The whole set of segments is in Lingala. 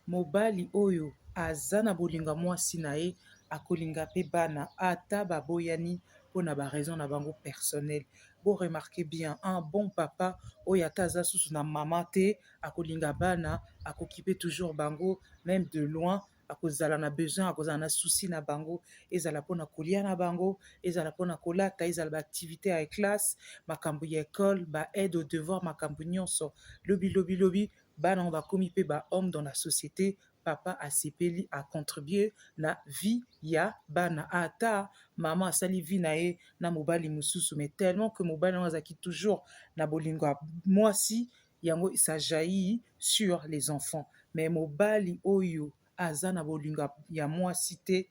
Mobali oyo aza na bolingo ya mwasi na ye, akolinga mpe bana ata baboyani mpona ba raison na bango personnel. Bo remarquer bien, un bon papa oyo ata aza susu na mama te, akolinga bana, akokipe toujours bango même de loin, akozala na besoin, akozala na souci na bango, ezala mpona kolia na bango, ezala mpona kolata, ezala ba activité ya classe, makambo ya école, ba aide au devoir, makambo nyonso. Lobi lobi lobi bana yango bakomi mpe ba homme dans la société, papa asepeli, acontribue na vie ya bana. Ata mama asali vie na ye na mobali mosusu, mais tellement que mobali yango azalaki toujours na bolingo ya mwasi yango, ça jaillit sur les enfants. Mais mobali oyo aza na bolingo ya mwasi te,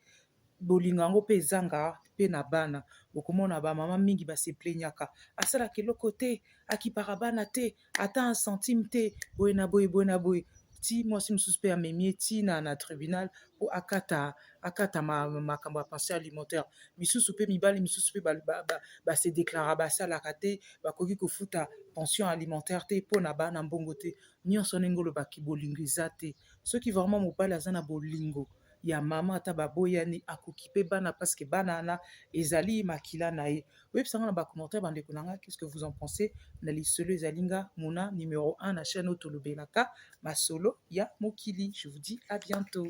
bolingo yango mpe ezanga mpe na bana. Okomona bamama mingi base plaignaka: asalaka eloko te, akipaka bana te, ata un centime te, boye na boye, boye na boye. Ti mwasi mosusu mpe amemi ye ti na tribunal mpo akata makambo ya pension alimentaire. Misusu mpe, mibali misusu mpe base déclara, basalaka te, bakoki kofuta pension alimentaire te mpo na bana mbongo te. Nyonso ndenge olobaki, bolingo eza te. Soki vraiment mobali aza na bolingo ya mama, ata baboyani, akoki mpe bana, parce que bana wana ezali makila na ye. Oyebisanga na ba commentaire, bandeko na nga, qu'est ce que vous en pensez na lisolo. Ezali nga Mona numéro 1 na chaîne oyo tolobelaka masolo ya mokili. Je vous dis à bientôt.